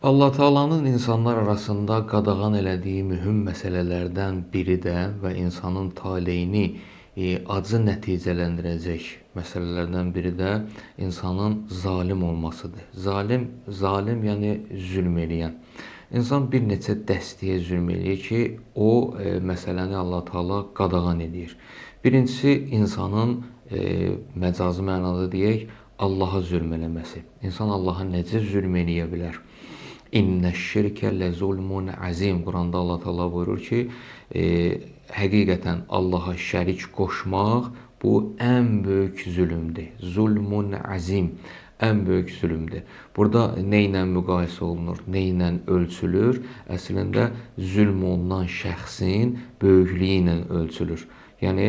Allah Taala'nın insanlar arasında qadağan elədiyi mühüm məsələlərdən biri də və insanın taleyini acı nəticələndirəcək məsələlərdən biri də insanın zalim olmasıdır. Zalim, zalim yəni zülm eləyən. İnsan bir neçə dəstəyə zülm eləyir ki, o məsələni Allah Taala qadağan eləyir. Birincisi insanın məcazi mənada deyək, Allaha zülm eləməsi. İnsan Allaha necə zülm eləyə bilər? İnnəş-şirkə ləzulmun azim. Quranda Allah Taala buyurur ki, həqiqətən Allaha şərik qoşmaq bu ən böyük zülmdür. Zulmun azim, ən böyük zülmdür. Burada nə ilə müqayisə olunur, nə ilə ölçülür? Əslində zülm olunan şəxsin böyüklüyü ilə ölçülür. Yəni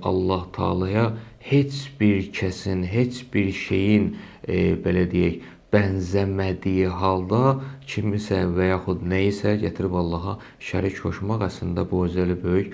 Allah Taalaya heç bir kəsin, heç bir şeyin belə deyək, bənzəmədiyi halda kimisə və yaxud nəyisə gətirib Allaha şərik qoşmaq əslində bu özəli böyük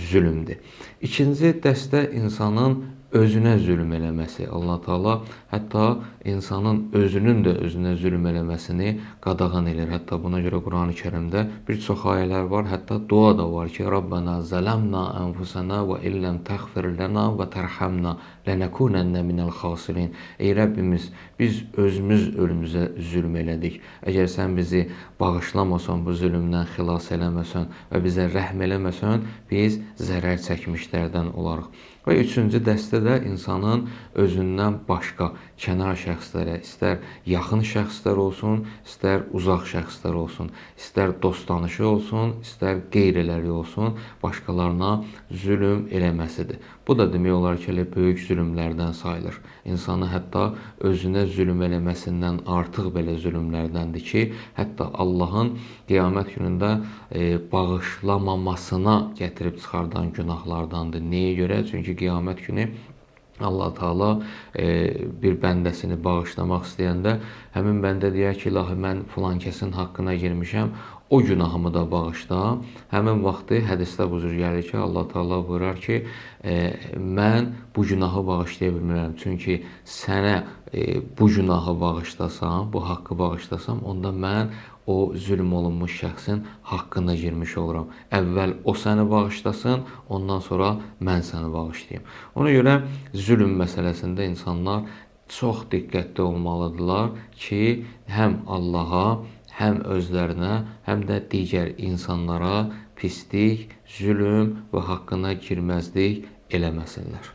zülmdür. İkinci dəstə insanın özünə zülm eləməsi. Allah Taala hətta insanın özünün də özünə zülm eləməsini qadağan eləyir. Hətta buna görə Qurani-Kərimdə bir çox ayələr var, hətta dua da var ki, Rabbana zalamna anfusana və illəm təğfir lana və tərhamna lənəkunənə minəl xasirin. Ey Rəbbimiz, biz özümüz ölümüzə zülm elədik. Əgər sən bizi bağışlamasan, bu zülmdən xilas eləməsən və bizə rəhm eləməsən, biz zərər çəkmişlərdən olarıq. Və üçüncü dəstə də insanın özündən başqa kənar şəxslərə, istər yaxın şəxslər olsun, istər uzaq şəxslər olsun, istər dost-tanışı olsun, istər qeyriləri olsun, başqalarına zülm eləməsidir. Bu da demək olar ki, elə böyük zülmlərdən sayılır. İnsanı hətta özünə zülm eləməsindən artıq belə zülmlərdəndir ki, hətta Allahın qiyamət günündə bağışlamamasına gətirib çıxardan günahlardandır. Nəyə görə? Çünki qiyamət günü Allah Taala bir bəndəsini bağışlamaq istəyəndə həmin bəndə deyər ki, ilahi mən filan kəsin haqqına girmişəm, o günahımı da bağışla. Həmin vaxtı hədisdə bu cür gəlir ki, Allah Taala buyurar ki, mən bu günahı bağışlaya bilmirəm. Çünki sənə bu günahı bağışlasam, bu haqqı bağışlasam, onda mən o zülm olunmuş şəxsin haqqına girmiş oluram. Əvvəl o səni bağışlasın, ondan sonra mən səni bağışlayım. Ona görə zülm məsələsində insanlar çox diqqətli olmalıdırlar ki, həm Allaha, həm özlərinə, həm də digər insanlara pislik, zülm və haqqına girməzlik eləməsinlər.